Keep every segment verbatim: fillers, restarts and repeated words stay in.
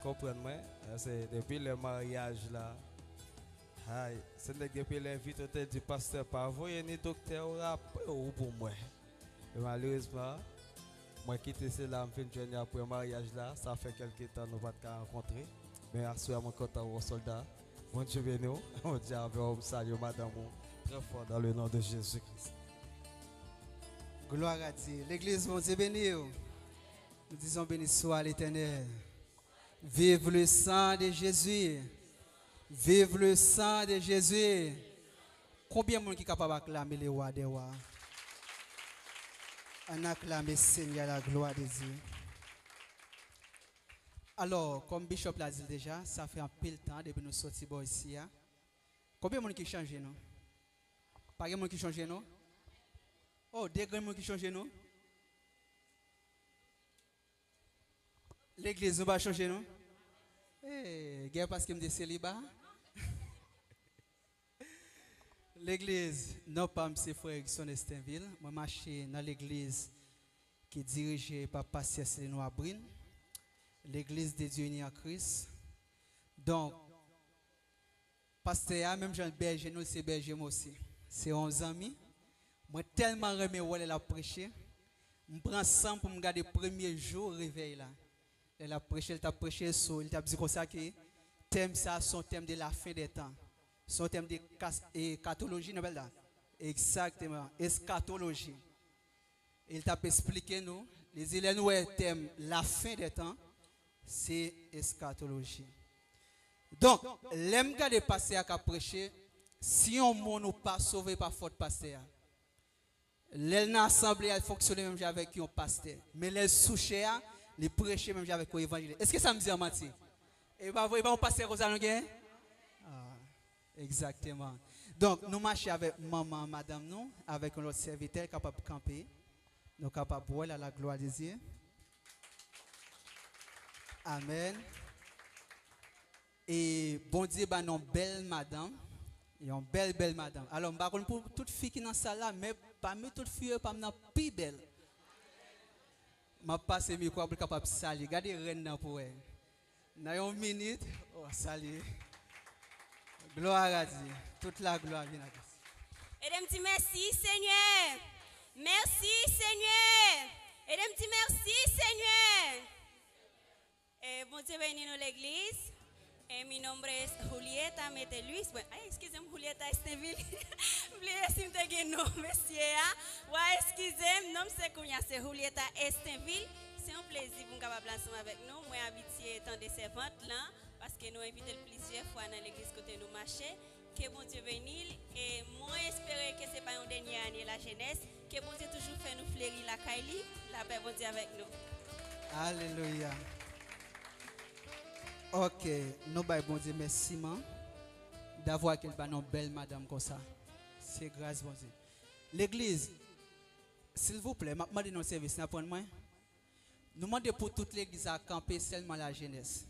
Konprann mwen, se depi lè maryaj la. Ay, se nèg depi lè envite w te di pastè pa voye ni doktè ou rapè ou pou mwen. E malerezman, mwen kite se la m fin jwenn apre maryaj la, sa fè kèlke tan nou pa t ka rankontre. Men aswè a mwen kontan wè w sòlda. Bondye beni w. Bondye avè w. M salye w, madanm ou, trè fò dans le nom de Jésus-Christ. Gloire à Dieu. Legliz, Bondye beni w. Nous disons béni soit l'Éternel. Vive le sang de Jésus. Vive le sang de Jésus. Konbyen moun ki kapab aklame le wa dè wa? Ann aklame Senyè la, glwa de Dye. Alò, kòm Bishop la di l deja, sa fè anpil tan depi nou soti bò isi a. Konbyen moun ki chanje non? Pa gen moun ki chanje non? Oh, de grenn moun ki chanje non? Legliz, nou pa chanje non? Eh, gen paske m te seliba? Legliz, non pa m se frè Erickson Estinvil. Mwen mache nan legliz ki dirije pa pastè Celino Abrin, Legliz de Dieu Uni en Christ. Donk, pastè a, menm jan l bèje nou, l se bèje m osi. Se yon zanmi. Mwen tèlman renmen wè lè l ap preche. M pran san m pou m gade premye jou revèy la. Lè l ap preche, l t ap preche sou, li t ap di konsa ke tèm sa a se yon tèm de la fin des temps. Se yon tèm de kas-, eskatoloji, nou apèl la? Egzakteman, eskatoloji. E l t ap esplike nou, li di lè nou wè tèm la fin des temps, se eskatoloji. Donk, lè m gade pastè a k ap preche, si yon moun ou pa sove pa fòt pastè a. Lè l nan asanble a, l fonksyone menm jan avèk yon pastè. Men lè l sou chè a, li preche menm jan avèk yon evanjelis. Èske sa m di an manti? E pa vre, e pa yon pastè konsa nou gen? Ah, egzakteman. Donk, nou mache avèk manman madanm nou, avèk yon lòt sèvitè, l kapab kanpe. Nou kapab wè l a la glwa de Dye. Amèn. E Bondye ba nou yon bèl madanm, yon bèl, bèl madanm. Alò, m pa konn pou tout fi ki nan sal la, men pami tout fi yo, pa m nan pi bèl. M ap pase mikwo a pou l kapab salye. Gade rèn nan pou wè. Nan yon minit, w ap salye. Gloire à Dieu. Tout la gloire vient à Christ. Ede m di mèsi, Senyè. Mèsi, Senyè. Ede m di mèsi, Senyè. Eh, Bondye beni nou, legliz. Eh, mi nombre es Julieta Mete Luis. Bon, ay, eskize m, Julieta Estenvil. M bliye si m te gen non mesye a. Wa eskize m, non m se kounye a, se Julieta Estenvil. Se yon plezi pou m kapab la ansanm avèk nou. Mwen abitye tande sèvant lan, paske nou envite l plizyè fwa nan legliz kote nou mache. Ke Bondye beni l, e mwen espere ke se pa yon dènye ane lajenès, ke Bondye toujou fè nou fleri lakay li, lapè Bondye avèk nou. Alelouya. Ok, nou bay Bondye mèsi, man, davwa ke l ba nou bèl madanm konsa. Se gras Bondye. Legliz, silvouplè, m ap mande nou sèvis, n ap rann mwen. Nou mande pou tout legliz la kanpe, sèlman lajenès.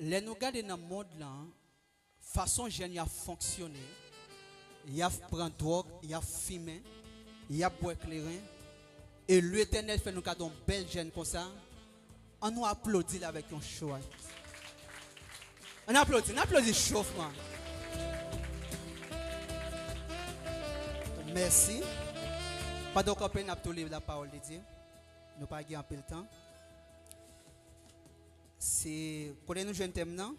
Lè nou gade nan mond lan, fason jèn y ap fonksyone, y ap pran dwòg, y ap fimen, y ap bwè kleren, e Letènèl fè nou gade yon bèl jèn konsa, ann nou aplodi l avèk yon cho. Ann aplodi, ann aplodi cho, man. Mèsi. Pandan w kanpe, n ap tou li lapawòl de Dye. Nou pa gen anpil tan. Se kote nou jwenn tèm nan?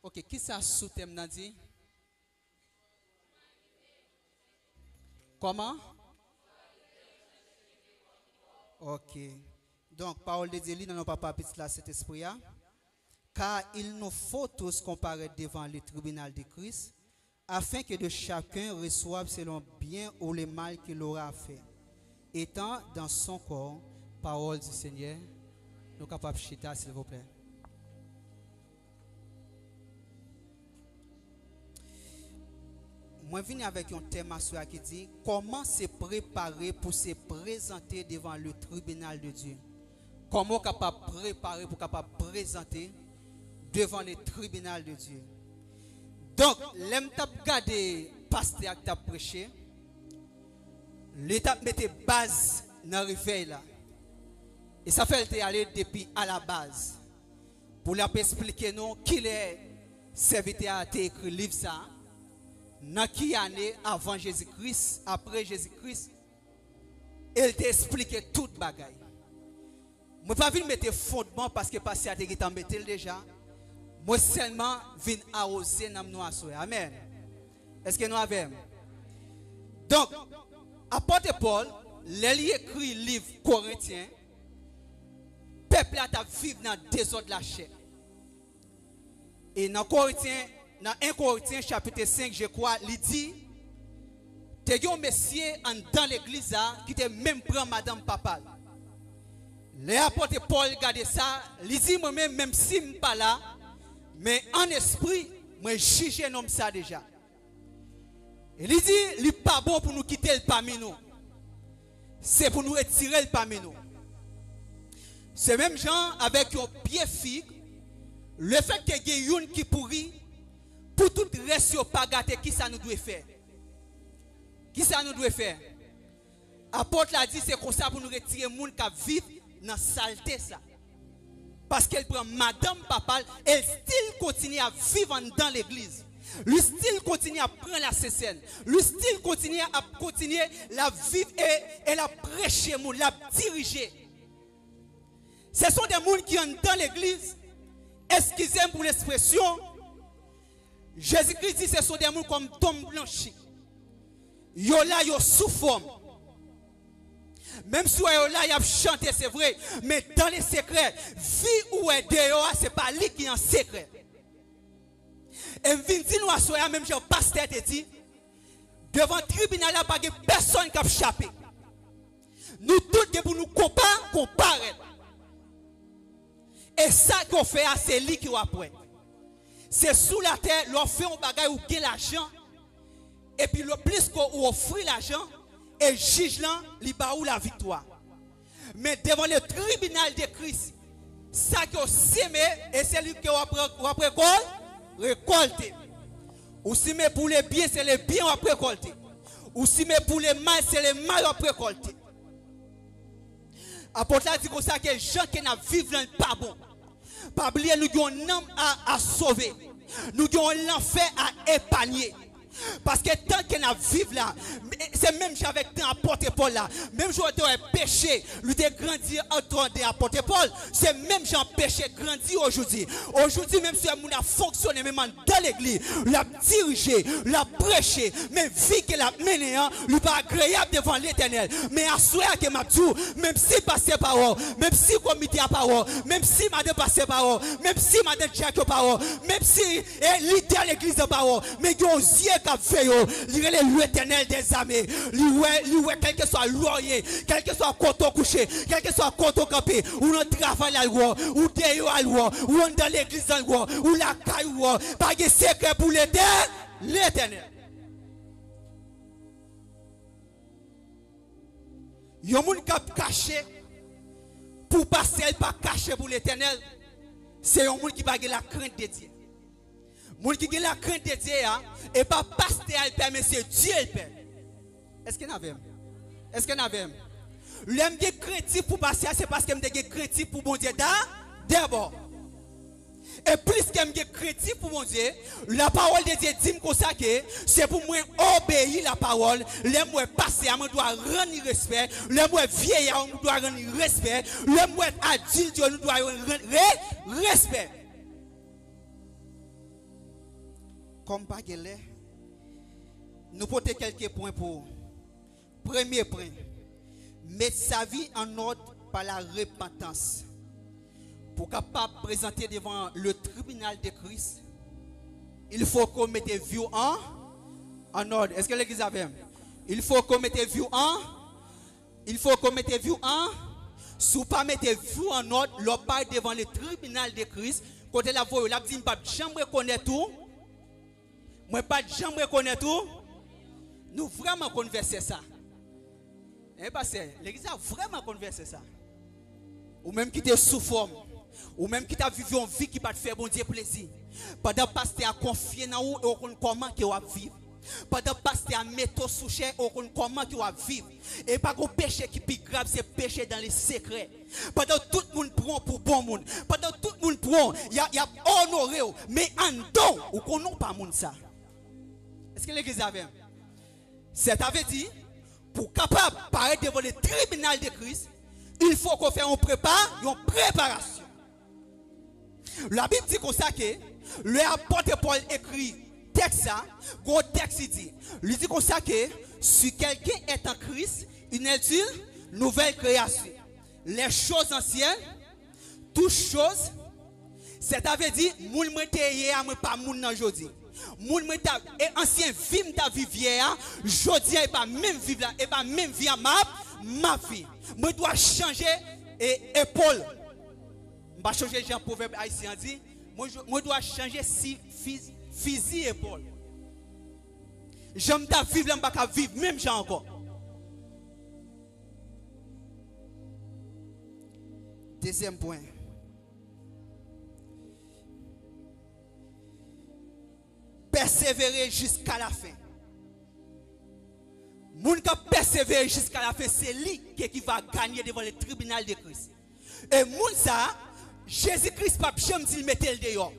Ok, kisa sou tèm nan di? Kòman? Ok. Donk, pawòl de Dye li nan non Papa, Pitit la, Sentespri a. Car il nous faut tous comparaître devant le tribunal de Christ, afin que de chacun reçoive selon bien ou le mal qu'il aura fait, étant dans son corps. Pawòl di Senyè, nou kapab chita, silvouplè. Mwen vini avèk yon tèm aswè a ki di, kòman se prepare pou se prezante devan le tribinal de Dye? Kòman w kapab prepare pou w kapab prezante devan le tribinal de Dye? Donk, lè m t ap gade pastè a ki t ap preche, li t ap mete baz nan revèy la. E sa fè l te ale depi alabaz pou l ap esplike nou kilè sèvitè a te ekri liv sa a, nan ki ane avan Jezi Kris, apre Jezi Kris, e l te esplike tout bagay. Mwen pa vin mete fondman paske pastè a te gentan mete l deja. Mwen sèlman vin awoze nanm nou aswè. Amèn. Èske nou avè m? Donk, apòt Pòl, lè li ekri liv Korentyen, pèp la t ap viv nan dezòd lachè. E nan Korentyen, nan en Korentyen chapit senk, je kwa, li di, te gen yon mesye anndan legliz la ki te menm pran madanm papa l. Lè apòt Pòl gade sa, li di, mwen menm, menm si m pa la, men an espri, mwen jije nonm sa deja. E li di, li pa bon pou nou kite l pami nou. Se pou nou retire l pami nou. Se menm jan avèk yon pye fig, lefètke gen youn ki pouri, pou tout rès yo pa gate, kisa nou dwe fè? Kisa nou dwe fè? Apòt la di se konsa pou nou retire moun k ap viv nan salte sa. Paske l pran madanm papa l e l still kontinye ap viv anndan legliz. Li still kontinye ap pran lasesèn. Li still kontinye ap kontinye l ap viv e, e l ap preche moun, l ap dirije. Se son de moun ki anndan legliz, eskize m pou lespresyon, Jezikri di se son de moun kòm tonm blanchi. Yo la, yo sou fòm. Menm si w wè yo la, y ap chante, se vre, men dan le sekrè, vi ou wè deyò a, se pa li ki an sekrè. E m vin di nou aswè a, menm jan pastè te di, devan tribinal la, pa gen pèsonn k ap chape. Nou tout gen pou nou konpa, konparèt. E sa ke w fè a, se li ke w ap wè. Se sou latè, lè w fè yon bagay, ou gen lajan, epi le plis ke ou ofri lajan, e jij lan, li ba ou laviktwa. Men devan le tribinal de Kris, sa ke w seme, e se li ke w ap, w ap rekòl-, rekòlte. Ou seme pou le byen, se le byen w ap rekòlte. Ou seme pou le mal, se le mal w ap rekòlte. Apòt la di konsa ke jan ke n ap viv lan, li pa bon. Pa bliye, nou gen yon nanm a, a sove. Nou gen yon lanfè a epanye. Paske tan ke n ap viv la, se menm jan avèk tan apòt Pòl la. Menm jan w te wè peche, li te grandi antan de apòt Pòl, se menm jan peche grandi ojodi. Ojodi, menm si yon moun ap fonksyone, menm anndan legliz, l ap dirije, l ap preche, men vi ke l ap mennen an, li pa agreyab devan Letènèl. Men aswè a ke m ap di w, menm si pastè pa wè w, menm si komite a pa wè w, menm si madan pastè pa wè w, menm si madan dyak yo pa wè w, menm si, e, lidè legliz la pa wè w, men gen yon zye k ap veye w. Li rele Letènèl dèzame. Li wè, li wè kèlkeswa lè w ye, kèlkeswa kote w kouche, kèlkeswa kote w kanpe, ou nan travay la, l wè w, ou deyò a, l wè w, ou anndan legliz la, l wè w, ou lakay ou, wè w. Pa gen sekrè pou Letè-, Letènèl. Yon moun k ap kache pou pastè, li pa kache pou Letènèl, se yon moun ki pa gen lakrent de Dye. Moun ki gen lakrent de Dye a, e pa pastè a l pè, men se Dye l pè. Èske n avè m? Èske n avè m? Lè m gen krentif pou pastè a, se paske m te gen krentif pou Bondye da-, dèbò. E plis ke m gen krentif pou Bondye, lapawòl de Dye di m konsa ke se pou mwen obeyi lapawòl. Lè m wè pastè a, mwen dwa rann li respè. Lè m wè vyeya yo, mwen dwa rann li respè. Lè m wè adilt yo, nou dwa rann re-, respè. Kòm pa gen lè, nou pote kèlke pwen pou ou. Premye pwen, met sa vi an nòd pa la repantans. Pou w kapab prezante devan le tribinal de Kris, il faut que w mete vi w an, an nòd. Èske legliz avè m? Il faut que w mete vi w an, il faut que w mete vi w an. Si w pa mete vi w an nòd, lè w pare devan le tribinal de Kris, kote l ap voye w, l ap di, "M p ap janm rekonèt ou." Mwen pa t janm rekonèt ou. Nou vrèman konn vèsè sa. Hein, pastè, legliz la vrèman konn vèsè sa. Ou menm ki te sou fòm, ou menm ki t ap viv yon vi ki pa t fè Bondye plezi, pandan pastè a konfye nan ou e w konn kòman ke w ap viv. Pandan pastè a mete w sou chè, ou konn kòman ke w ap viv. E pa gon peche ki pi grav, se peche dans le secret. Pandan tout moun pran w pou bon moun, pandan tout moun pran w, y a, y ap onore w, men anndan w, ou konnen w pa moun sa. Èske legliz avè m? Sètavèdi, pou w kapab parèt devan le tribinal de Kris, il faut que w fè yon prepa, yon preparasyon. Labib di konsa ke lè apot Pòl ekri tèks sa, gon tèks li di. Li di konsa ke si quelqu'un est en Christ, il est une nouvelle créature. Les choses anciennes, toutes choses, sètavèdi, moun mwen te ye a, mwen pa moun nan jodi. Moun mwen ta, e ansyen vi m ta viv yè a, jodi a, e pa menm viv la, e pa menm vi a m ap, m ap viv. Mwen dwe chanje e epòl. M pa sonje jan pwovèb ayisyen an di, mwen, mwen dwe chanje si, fiz, fizi epòl. Jan m ta viv la, m pa ka viv menm jan ankò. Dezyèm pwen. Pèsevere jiska lafen. Moun k ap pèsevere jiska lafen, se li ki, ki va ganye devan le tribinal de Kris. E moun sa a, Jezi Kris p ap janm di l mete l deyò.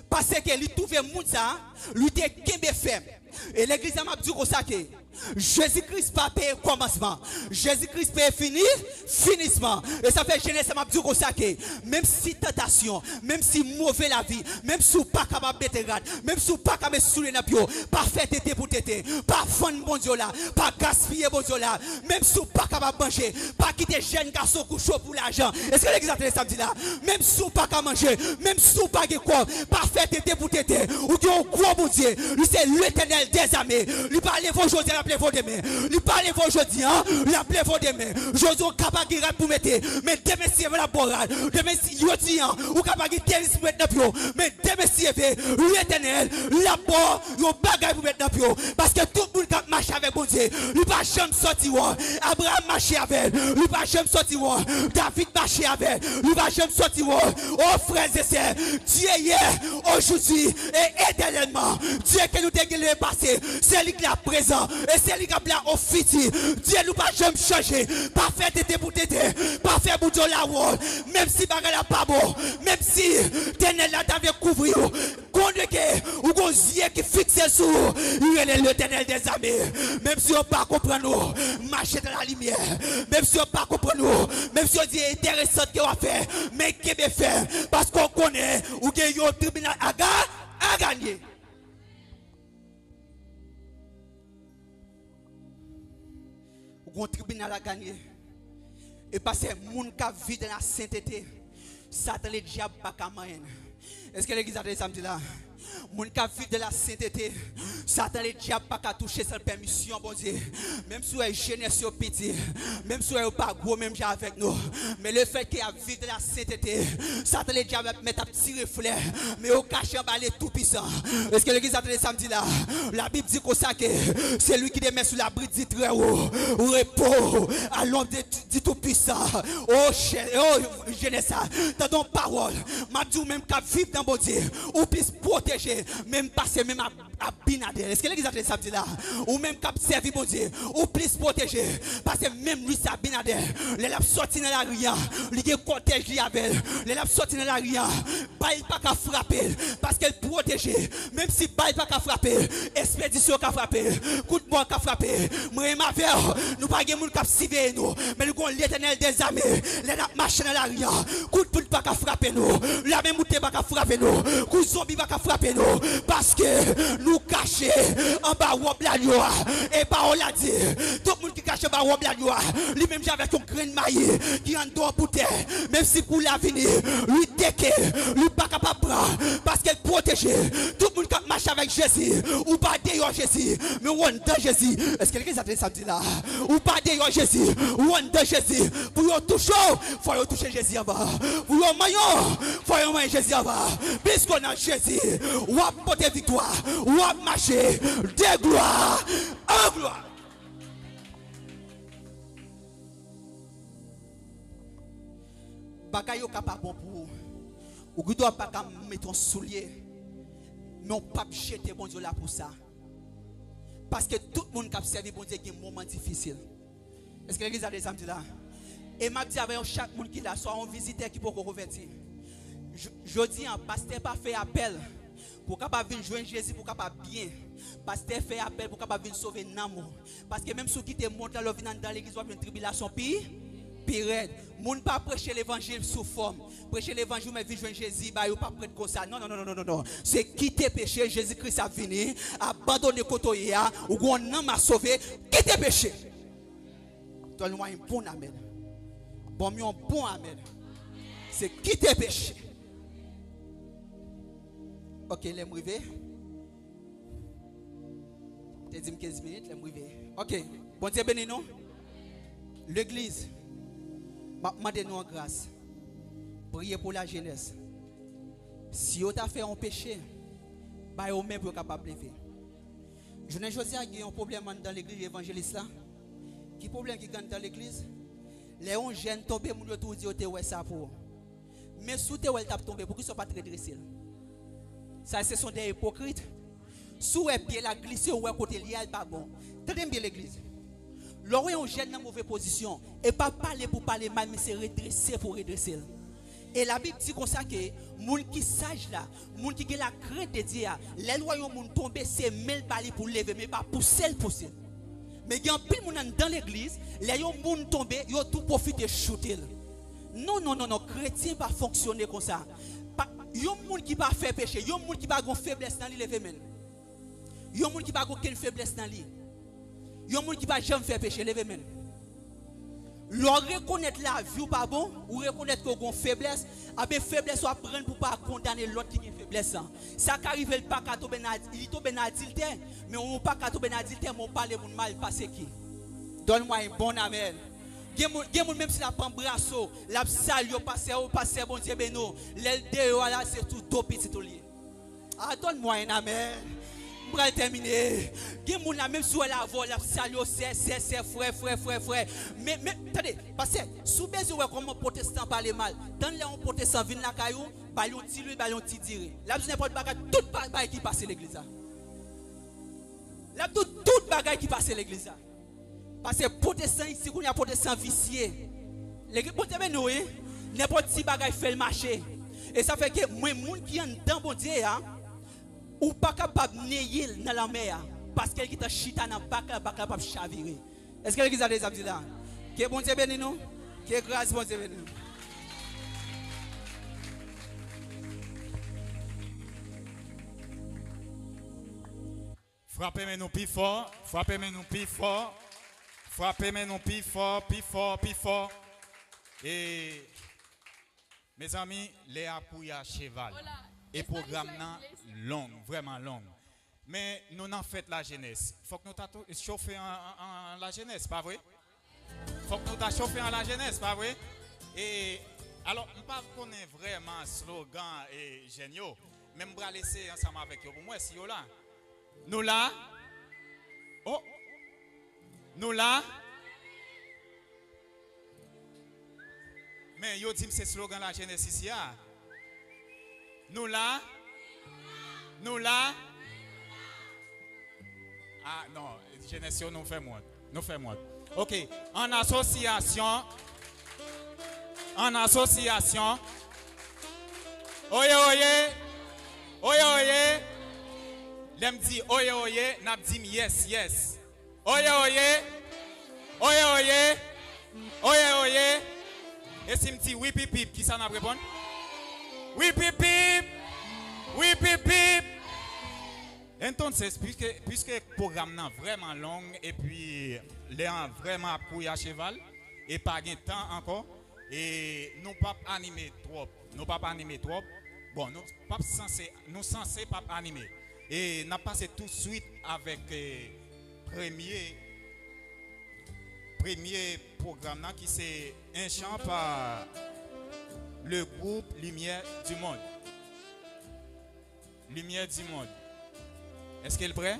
Paske li twouve moun sa a, li te kenbe fèm. E legliz la, m ap di w konsa ke Jezi Kris pa peye kòmansman. Jezi Kris peye fini, finisman. E sa fè jenès la, m ap di w konsa ke menm si tantasyon, menm si move lavi, menm si w pa kapab mete rad, menm si w pa ka met soulye nan pye w, pa fè tenten pou tenten, pa vann Bondye w la, pa gaspiye Bondye w la, menm si w pa kapab manje, pa kite jèn gason kouche w pou lajan. Èske legliz la tande sa m di la? Menm si w pa ka manje, menm si w pa gen kòb, pa fè tenten pou tenten. Ou gen yon gwo Bondye, li se Letènèl dèzame. Li pa leve w jodi a, l ap leve w demen. Li pa leve w jodi a, l ap leve w demen. Jodi a, ou ka pa gen rad pou mete, men demen si Dye vle l ap ba w rad. Demen si, jodi a, ou ka pa gen tenis pou met nan pye w, men demen si Dye vle, Letènèl, l ap ba w yon bagay pou met nan pye w. Paske tout moun k ap mache avèk Bondye, li pa janm sòti wòl. Abraram mache avè l, li pa janm sòti wòl. David mache avè l, li pa janm sòti wòl. O frè e sè, Dieu hier, aujourd'hui et éternellement. Dye ke nou te gen le pase, se li k la prezan, e se li k ap la o fiti. Dye nou pa janm chanje. Pa fè tenten pou tenten, pa fè Bondye w la wòl. Menm si bagay la pa bon, menm si tenèb la ta vle kouvri w, konnen ke ou gon zye ki fikse sou ou, li rele Letènèl dèzame. Menm si yo pa konprann ou, mache nan lalimiè. Menm si yo pa konprann ou, menm si yo di enteresan ke w ap fè, men kenbe fèm, paske w konnen ou gen yon tribinal a ga-, a ganye. Ou gon tribinal a ganye. E paske moun k ap viv dan lasentete, Satan ledyab pa ka manyen l. Èske legliz la tande sa m di la? Moun k ap viv dan lasentete, Satan ledyab pa ka touche san pèmisyon Bondye. Menm si w wè jenès yo piti, menm si w wè yo pa gwo menm jan avèk nou, men lefètke y ap viv dan lasentete, Satan ledyab ap mèt ap tire flè, men yo kache anba le Toupisan. Èske legliz la tande sa m di la? Labib di konsa ke celui qui demeure sous l'abri du Très-Haut repose à l'ombre de, du Tout-Puissant. O chè, o jenès la, tande yon pawòl. M ap di w menm k ap viv nan Bondye, ou plis pwoteje menm pase menm Ab-, Abinader. Èske legliz la tande sa m di la? Ou menm k ap sèvi Bondye, ou plis pwoteje pase menm Luis Abinader. Lè l ap sòti nan lari a, li gen kòtèj li avè l. Lè l ap sòti nan lari a, bal pa ka frape l, paske l pwoteje. Menm si bal pa ka frape l, espedisyon ka frape l, kout mò ka frape l. Mwen menm avè w, nou pa gen moun k ap siveye nou, men nou gon Letènèl dèzame. Lè n ap mache nan lari a, kout poud pa ka frape nou, lame moute pa ka frape nou, kout zonbi pa ka frape nou, paske nou kache anba wòb lagno a. E pawòl la di, tout moun ki kache anba wòb lagno a, li menm jan avèk yon grenn mayi ki anndan yon boutèy. Menm si kou la vini, li teke, li pa kapab pran, paske l pwoteje. Tout moun k ap mache avèk Jezi, ou pa deyò Jezi, men ou anndan Jezi. Èske legliz la tande sa m di la? Ou pa deyò Jezi, ou anndan Jezi. Pou yo touche w, fò yo touche Jezi anvan. Pou yo manyen w, fò yo manyen Jezi anvan. Piske w nan Jezi, w ap pote viktwa, w ap mache de glwa an glwa. Bagay yo ka pa bon pou ou. Ou gen dwa pa ka mete yon soulye, men w p ap jete Bondye w la pou sa. Paske tout moun k ap sèvi Bondye gen moman difisil. Èske legliz la tande sa m di la? E m ap di avè yon chak moun ki la, swa yon vizitè ki poko konvèti. J-, jodi a, pastè pa fè apèl pou w kapab vin jwenn Jezi, pou w kapab byen. Pastè fè apèl pou w kapab vin sove nanm ou. Paske menm si w kite mond lan, lè w vin anndan legliz, w ap jwenn tribilasyon pi, pi rèd. Moun pa preche levanjil sou fòm. Preche levanjil, men vin jwenn Jezi, ba yo pa prèt konsa. Non, non, non, non, non, non, non. Se kite peche, Jezi Kris ap vini, abandone kote w ye a, ou gon nanm a sove, kite peche. Donn mwen yon bon amèn. Bon, yon bon amèn. Se kite peche. Ok, lè m rive. Te di m kenz minit, lè m rive. Ok, Bondye beni nou. Legliz, m ap mande nou an gras. Priye pou lajenès. Si yo ta fè yon peche, ba yo men pou yo kapab leve. Jounen jodi a, gen yon pwoblèm anndan legliz evanjelis la. Ki pwoblèm ki gen anndan legliz? Lè yon jèn tonbe, moun yo toujou di yo te wè sa pou ou. Men si w te wè l t ap tonbe, poukisa w pa t redrese l? Sa se son de ipokrit. Si w wè pye l ap glise, ou wè kote l ye a, l pa bon. Tande m byen, legliz. Lè w wè yon jèn nan move pozisyon, e pa pale pou pale mal, men se redrese pou redrese l. E Labib di konsa ke moun ki saj la, moun ki gen lakrent de Dye a, lè l wè yon moun tonbe, se men l ba li pou leve, men pa pouse l, pouse l. Men gen anpil moun anndan legliz, lè yon moun tonbe, yo tou pwofite choute l. Non, non, non, non, kretyen pa fonksyone konsa. Pa, yon moun ki pa fè peche, yon moun ki pa gon feblès nan li, leve men l. Yon moun ki pa gen okenn feblès nan li. Yon moun ki pa janm fè peche, leve men l. Lè w rekonèt lavi w pa bon, ou rekonèt ke w gen yon feblès, anben feblès ou ap rann pou w pa kondane lòt ki gen feblès lan. Sa ka rive l pa ka tonbe nan, li tonbe nan adiltè, men ou pa ka tonbe nan adiltè, men w pale moun mal, pase ki? Donn mwen yon bon amèn. Gen moun, gen moun menm si l ap anbrase w, l ap salye w, pastè, o pastè, Bondye beni w. Lè l deyò a la, se tou do pitit ou l ye. A, donn mwen yon amèn. M pral tèmine. Gen moun la, menm si w wè l avè w, l ap salye w, sè, sè, sè, frè, frè, frè, frè. Men, men, tande, pastè, si w bezwen wè kòman pwotestan pale mal, tann lè yon pwotestan vin lakay ou, ba l yon ti lwil, ba l yon ti diri. L ap di nenpòt bagay, tout pa-, bagay ki pase legliz la. L ap di w tout bagay ki pase legliz la. Paske pwotestan isi kounye a, pwotestan visye. Legliz Bondye beni w, wi. Nenpòt ti bagay fè l mache. E sa fè ke mwen, moun ki anndan Bondye a, ou pa kapab neye l nan lanmè a. Paske l gentan chita nan bak la, bak la p ap chavire. Èske legliz la tande sa m di la? Ke Bondye beni nou. Ke gras Bondye beni nou. Frape men nou pi fò, frape men nou pi fò, frape men nou pi fò, pi fò, pi fò. E, mezanmi, lè a kouri a cheval. E pwogram nan long, vrèman long. Men nou nan fèt lajenès. Fòk nou ta tou-, chofe an, an, an lajenès, pa vre? Fòk nou ta chofe an lajenès, pa vre? E, alò, m pa konnen vrèman slogan e jèn yo, men m pral eseye ansanm avèk yo pou m wè si yo la. Nou la? Oh! Nou la? Men yo di m se slogan lajenès isi a. Nou la? Nou la? Ah, non, jenès yo, nou fè m wont. Nou fè m wont. Ok, an asosyasyon, an asosyasyon, oye, oye, oye, oye, lè m di oye, oye, n ap di m yes, yes. Oye, oye, oye, oye, oye, oye. E si m di wipipip, kisa n ap reponn? Wipipip, wipipip. Entonces, piske, piske pwogram nan vrèman long, epi lè an vrèman ap kouri a cheval, e pa gen tan ankò, e nou p ap anime twòp, nou p ap anime twòp. Bon, nou p ap sanse, nou sanse p ap anime. E n ap pase toutswit avèk, e, premye, premye pwogram nan ki se Un chant par le groupe Lumière du Monde. Lumière du Monde. Èske l prè?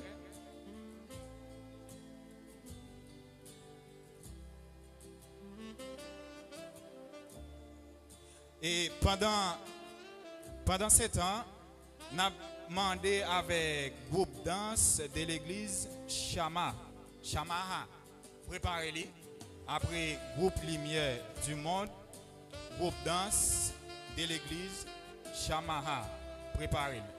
E pandan, pandan se tan, n ap, Mande avèk gwoup dans de legliz Shama, Shamaha, prepare li. Apre gwoup Limyè di Mond, gwoup dans de legliz Shamaha, prepare li.